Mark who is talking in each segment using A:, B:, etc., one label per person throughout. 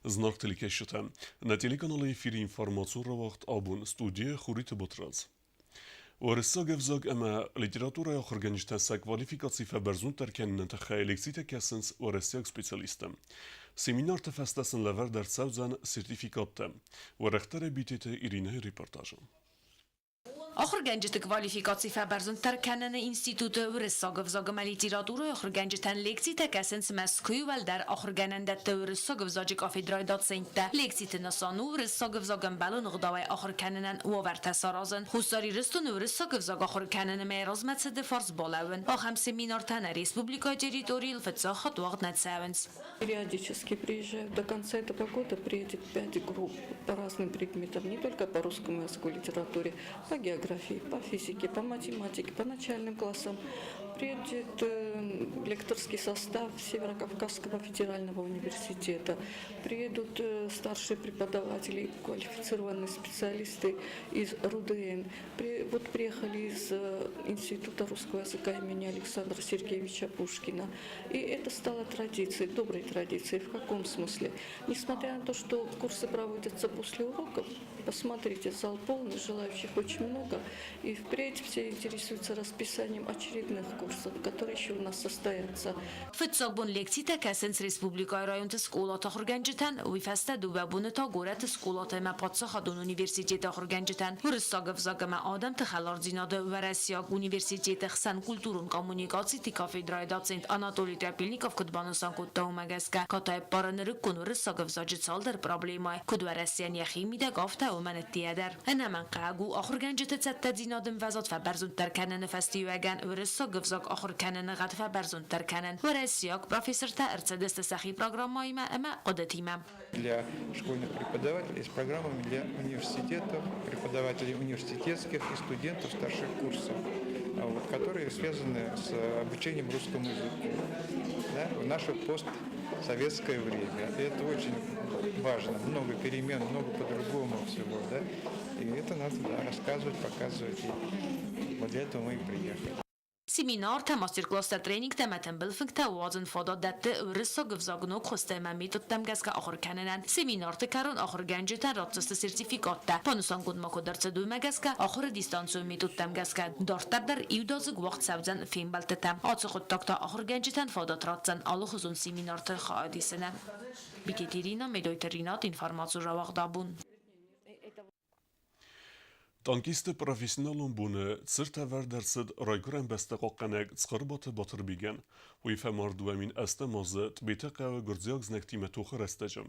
A: Зынаргъ телекӕсджытӕ, нӕ телеканалы эфиры информацион рауагъд абон студийы Хуриты Батрадз. Уӕрӕсейаг ӕвзаг ӕмӕ литературӕйы ахуыргӕнджытӕ сӕ квалификаци фӕбӕрзонддӕр кӕныны тыххӕй лекцитӕ кӕсынц уӕрӕсейаг специалисттӕ. Семинарты фӕстӕ сын лӕвӕрд ӕрцӕудзӕн сертификаттӕ. Уӕрӕхдӕр Битеты Иринӕйы репортажы.
B: Ахуыргӕнджыты квалификаци фӕбӕрзонддӕр кӕныны институты уырыссаг ӕвзаг ӕмӕ литературӕйы ахуыргӕнджытӕн лекцитӕ кӕсынц Мӕскуыйы уӕлдӕр ахуыргӕнӕндӕтты уырыссаг ӕвзаджы кафедрӕйы доценттӕ. Лекциты нысан у уырыссаг ӕвзаг ӕмбӕлон ӕгъдауӕй ахуыр кӕнынӕн уавӕртӕ саразын. Хуссар Ирыстоны уырыссаг ӕвзаг ахуыр кӕныны мӕ размӕцыды фарс балӕууын. Ахӕм семинартӕ нӕ республикӕйы территорийыл фыццаг хатт уагъд нӕ цӕуынц.
C: Периодически приезжают. До конца этого года приедет пять групп по разным предметам, не только по русскому языку и литературе, по географии, по физике, по математике, по начальным классам. Приедет лекторский состав Северокавказского федерального университета. Приедут старшие преподаватели, квалифицированные специалисты из РУДН. Вот приехали из Института русского языка имени Александра Сергеевича Пушкина. И это стало традицией, доброй традицией. В каком смысле? Несмотря на то, что курсы проводятся после уроков, посмотрите, зал полный, желающих очень много. И впредь все интересуются расписанием очередных курсов, которые еще у нас состоятся.
B: Фыццаг бон лекцитӕ кӕсынц республикӕйы районты скъолаты ахуыргӕнджытӕн, уый фӕстӕ дыууӕ боны та горӕты скъолаты ӕмӕ паддзахадон университеты ахуыргӕнджытӕн. Уырыссаг ӕвзаг ӕмӕ адӕмты хӕлардзинады Уӕрӕсейаг университеты хсӕн культурон коммуникациты кафедрӕйы доцент Анатолий Тряпельников куыд банысан кодта, уымӕ гӕсгӕ катай ӕппары нырыккон уырыссаг ӕвзаджы цалдӕр проблемӕйы, куыд Уӕрӕсейӕн йӕхи мидӕг, афтӕ уымӕн ӕддейӕ дӕр. Ӕнӕмӕнгхъӕуӕг у ахуыргӕнджыты цӕттӕдзинады ӕмвӕзад фӕбӕрзонддӕр кӕныны фӕстиуӕгӕн уырыссаг ӕвзаг ахуыр кӕныны гъӕд фӕбӕрзонддӕр кӕнын. Уӕрӕсейаг профессортӕ ӕрцыдысты сӕхи программӕимӕ ӕмӕ хъуыдытимӕ.
D: Для школьных преподавателей с программами для университетов, преподавателей университетских и студентов старших курсов, вот, которые связаны с обучением русскому языку, да, в наше постсоветское время. И это очень важно. Много перемен, много по-другому всего. Да? И это надо, да, рассказывать, показывать. И вот для этого мы и приехали.
B: Семинартӕ, мастер-класстӕ, тренингтӕ ӕмӕ тымбыл фынгтӕ уадзын фадат дӕтты уырыссаг ӕвзаг ног хуызтӕ ӕмӕ методтӕм гӕсгӕ ахуыр кӕнынӕн. Семинарты кӕрон ахуыргӕнджытӕн ратдзысты сертификаттӕ. Банысангонд ма куыд ӕрцыд, уымӕ гӕсгӕ ахуыры дистанцион методтӕм гӕсгӕ дарддӕр дӕр иудадзыг уагъд цӕудзӕн фембӕлдтытӕ. Ацы хъуыддаг та ахуыргӕнджытӕн фадат ратдзӕн алыхуызон семинарты хайад исынӕн. Битеты Ирина, Медойты Ринат, информацион рауагъд абон.
A: Танкисты профессионалон боны цырт ӕвӕрд ӕрцыд Райгуырӕн бӕстӕ хъахъхъӕнӕг Цхуырбаты Батырбегӕн. Уый фӕмард 2008 азы Тъбеты хъӕуы гуырдзиаг знӕгтимӕ тохы рӕстӕджы.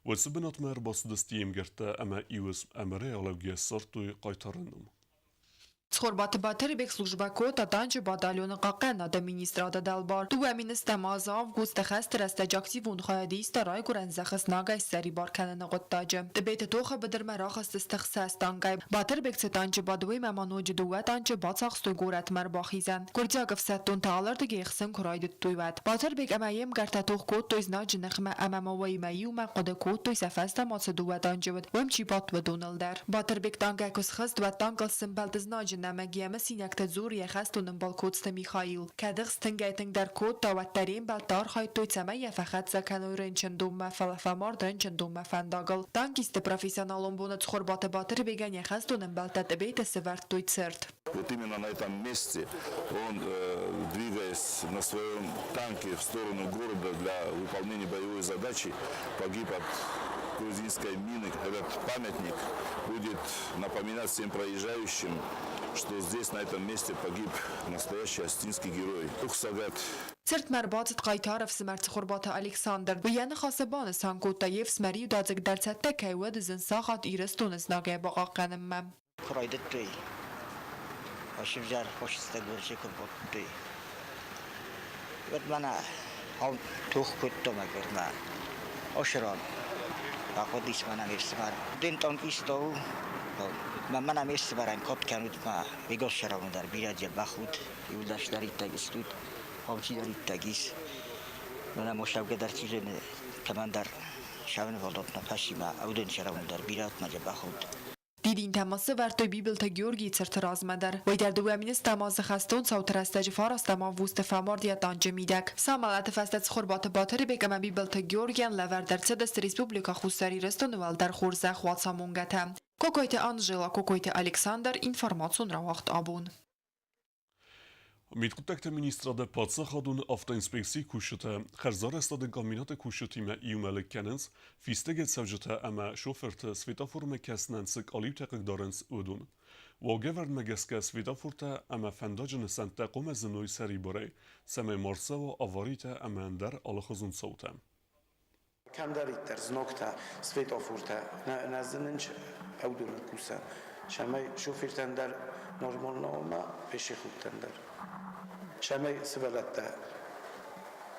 A: Уыцы бынатмӕ ӕрбацыдысты йе мгӕрттӕ ӕмӕ иу ӕмырӕй алӕугӕ ссардтой хъайтары ном.
E: Цхуырбаты Батырбег службӕ кодта танчы батальоны хъахъхъӕнады министрады дӕлбар. 2000 азы августы хӕсты рӕстӕджы активон хайад иста райгуырӕн зӕххы знагӕй ссӕрибар кӕныны хъуыддаджы. Тъбеты тохы быдырмӕ рахызтысты хсӕз танкӕй. Батырбег цы танчы бадуимӕ ма ноджы дыууӕ танчы бацахстой горӕтмӕ ӕрбахизӕн. Гуырдзиаг ӕфсӕддонтӕ алырдыгӕй ӕхсын куы райдыдтой, уӕд. Батырбег ӕмӕ йе мгӕрттӕ тох кодтой знаджы ныхмӕ ӕмӕ ма уыимӕ иумӕ хъуыды кодтой, сӕ фӕстӕ ма цы дыууӕ танчы уыд, уым чи бадт, уыдоныл дӕр. Батырбег танкӕ куы схызт, уӕд танкыл сымбӕлд знаджы нӕмыг, йемӕ синӕгтӕ дзуры йӕ хӕстон ӕмбал Коцты Михаил. Кӕд ӕхст тынгӕй-тынгдӕр кодта, уӕддӕр йе мбӕлттӕ архайдтой, цӕмӕй йӕ фӕхӕццӕ кӕной рынчындонмӕ, фӕлӕ фӕмард рынчындонмӕ фӕндагыл. Танкисты профессионалон боны Цхуырбаты Батырбегӕн йӕ хӕстон ӕмбӕлттӕ Тъбеты сывӕрдтой цырт.
F: Вот именно на этом месте он, двигаясь на своем танке в сторону города для выполнения боевой задачи, погиб от грузинской мины. Этот памятник будет напоминать всем проезжающим, что здесь, на этом месте, погиб настоящий осетинский герой. Ухсагат.
E: Цыртмӕ ӕрбацыд хъайтар ӕфсымӕр Цхуырбаты Александр. Уый йӕ ныхасы банысан кодта, йе фсымӕр иудадзыг дӕр цӕттӕ кӕй уыд зын сахат Ирыстоны знагӕй бахъахъхъӕнынмӕ.
G: Куы райдыдтой, ӕсывзӕр фашисттӕ Гуырдзы куы рбадтой, уӕд мӕнӕ тох кодтон ӕгӕрмӕ. Осырон бахъуыдис мӕнӕ ме фсымӕр. Ден танкист у, мӕнӕ ме фсымӕрӕн код кӕнут ма Егор дӕр бирӕ дзӕбӕх уыд, иудӕсдӕриддӕр стут, алчидӕриддӕр ис. Мӕнӕ мосавгӕ дӕр чи зоны, кӕмӕндӕр савын фӕлдотмӕ фӕсимӕ, ауден сӕрӕн дӕр бирӕтмӕ дзӕбӕх уыд.
E: Дидинтӕ ма сӕвӕрдтой Бибылты Георгийы цырты размӕ дӕр. Уый дӕр 2 000 азы хӕстон цауты рӕстӕджы 9 августы фӕмард йӕ танчы мидӕг. Сӕ амӕлӕты фӕстӕ Цхуырбаты Батырбег ӕмӕ Бибылты Георгийӕн лӕвӕрд ӕрцыдысты Республикӕ Хуссар Ирыстоны уӕлдӕр хорзӕх уацамонгӕтӕ. Кокойты Анжела, Кокойты Александр, информацион рауагъд абон.
A: Мидхъуыддӕгты министрады паддзахадон автоинспекцийы кусджытӕ хӕрзарӕзтады комбинаты кусджытимӕ иумӕ лыг кӕнынц, фистӕгӕй цӕуджытӕ ӕмӕ шофырты светоформӕ кӕсынӕн цы къалиутӕ хъыгдарынц, уыдон. Уагӕвӕрдмӕ гӕсгӕ светофортӕ ӕмӕ фӕндаджы нысӕнттӕ хъуамӕ зыной сӕрибарӕй, цӕмӕй ма рцӕуа аваритӕ ӕмӕ ӕндӕр алыхуызон цаутӕ.
H: Кӕмдӕриддӕр знӕгтӕ, светофортӕ нӕ зынынц ӕвдоны кусӕн, цӕмӕй шофыртӕн дӕр нормалон ӕмӕ пешеходтӕн дӕр. Цӕмӕй сывӕллӕттӕ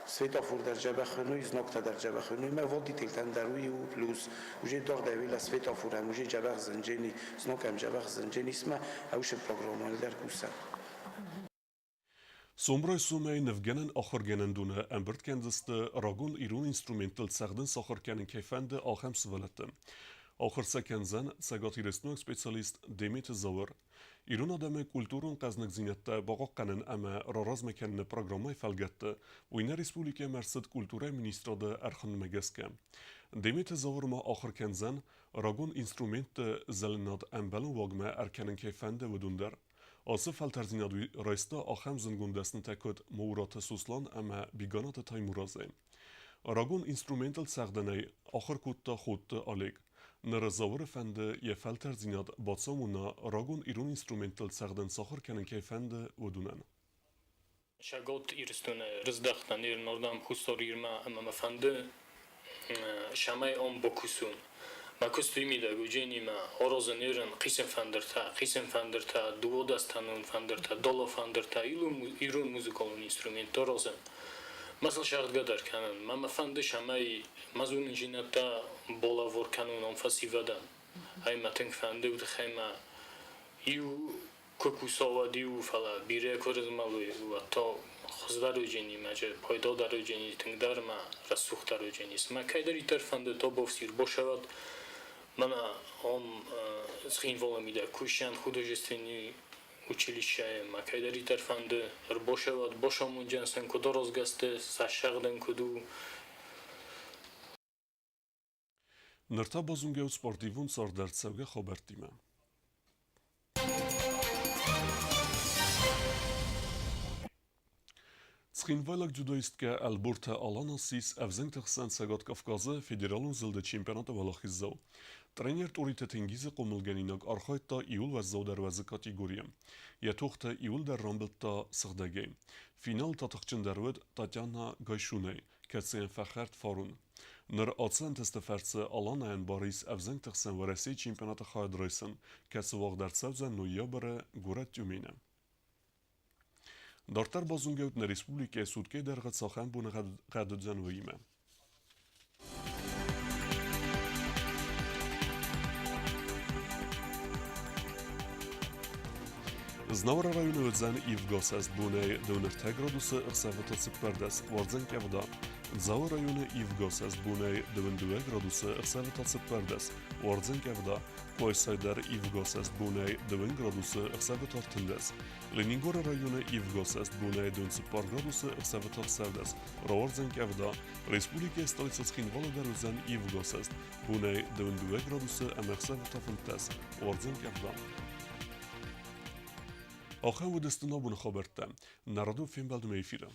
H: светофор дӕр дзӕбӕх уыной, знӕгтӕ дӕр дзӕбӕх уыной, ӕмӕ водительтӕн дӕр уый у плюс. Уже дардӕй светофорӕн уже дзӕбӕх зынджени, знокӕм дзӕбӕх зынджени, исмӕ ӕвсы программӕ дӕр кусӕн.
A: Сомрайсомӕй нывгӕнӕн ахуыргӕнӕндоны ӕмбырд кӕндзысты рагон ирон инструменттыл цӕгъдын сахуыр кӕнын кӕй фӕнды, ахӕм сывӕллӕтты. Ахуыр сӕ кӕндзӕн цӕгатирыстойнаг специалист Деметы Зауыр. Ирон адӕмы культурон хъӕзныгдзинӕдтӕ бахъахъхъӕнын ӕмӕ раразмӕ кӕныны программӕйы фӕлгӕтты уый нӕ республикӕмӕ ӕрцыд культурӕйы министрады ӕрхынмӕ гӕсгӕ. Деметы Зауыр ма ахуыр кӕндзӕн, рагон инструментты зӕлынад ӕмбӕлон уагмӕ ӕркӕнын кӕй фӕнды, уыдон дӕр. Ацы фӕлтӕрдзинад уый райста ахӕм зындгонд дӕснытӕ куыд Моураты Сослан ӕмӕ Биганаты Таймуразӕй. Рагон инструментыл цӕгъдынӕй ахуыр кодта Ходты Олег. Ныр Зауыры фӕнды йӕ фӕлтӕрдзинад бацамона рагон ирон инструменттыл цӕгъдын сахуыр кӕнын кӕй фӕнды, уыдонӕн.
I: Цӕгат Ирыстоны рыздӕхтӕн Ирнордӕм Хуссар Ирмӕ ӕмӕ мӕ фӕнды, цӕмӕй ам бакусон. Мӕ куысты мидӕг уыдженимӕ аразын ирын хицӕн фӕндыртӕ, хицӕн фӕндыртӕ, дыууадӕстӕнон фӕндыртӕ, далафӕндыртӕ, ирон музыкалон инструменттӕ аразын. Мӕ сыл сӕгъдгӕ дӕр кӕнын. Мӕ мӕ фӕнды, цӕмӕй мӕ зонындзинӕдтӕ балӕвар кӕнон ам фӕсивӕдӕн. Ай мӕ тынг фӕнды, уый тыххӕй мӕ иу куы куса, уӕд-иу, фӕлӕ бирӕ куы рызмӕлой, уӕд та хуыздӕр уыджени, мӕ пайдадӕр уыджени, тынгдӕр мӕ рӕсугъддӕр уыджени. Цымӕ кӕйдӕриддӕр фӕнды Тобовсир босӕвӕд, мӕнӕ ам Цхинвалы мидӕг кусӕн художественный училищӕйы мӕ кӕйдӕриддӕр фӕнды ӕрбосӕвӕд, босамонджӕн сын куыд аразгӕ сты, сӕ сӕгъдын куыд у.
A: Ныр та базонгӕ ут спортивон цардӕрцӕугӕ хабӕрттимӕ. Цхинвайлаг дзюдоисткӕ Ӕлборты Алана ссис ӕвзӕнгты хсӕн Цӕгат Кавказы федералон зылды чемпионаты уӕлахиздзау. Тренер Тъориты Тенгизы хъомылгӕнинаг архайдта иууыл уӕззаудӕр уӕзы категорийы. Йӕ тохтӕ иууылдӕр рамбылдта сыгъдӕгӕй. Финалы та тыхджындӕр уыд Татьяна Гайшунӕй, кӕцыйӕн фӕхӕрд фарон. Ныр ацы ӕнтысты фӕрцы Аланайӕн бар ис ӕвзӕнгты хсӕн Уӕрӕсейы чемпионаты хайад райсын, кӕцы уагъд ӕрцӕудзӕн ноябры горӕт Тюмены. Дарддӕр базонгӕут нӕ республикӕйы суткӕйы дӕргъы цахӕм боныгъӕд уыдзӕн, уыимӕ. Знауыры районы уыдзӕн ивгӕ сӕст бонӕй 23 градусы, ӕхсӕвы та 14, уардзӕн къӕвда. Дзауы районы ивгӕ сӕст бонӕй 22 градусы, ӕхсӕвы та 14, уардзӕн къӕвда. Къуайсай дӕр ивгӕ сӕст бонӕй 9 градусы, ӕхсӕвы та 13. Ленингоры районы ивгӕ сӕст бонӕй 14 градусы, ӕхсӕвы та 16, рауардзӕн къӕвда. Республикӕйы столицӕ Цхинвалы дӕр уыдзӕн ивгӕ сӕст бонӕй 22 градусы ӕмӕ ӕхсӕвы та 15, уардзӕн къӕвда. Ахӕм уыдысты нӕ абоны хабӕрттӕ. Нӕ радон фембӕлдмӕ эфиры.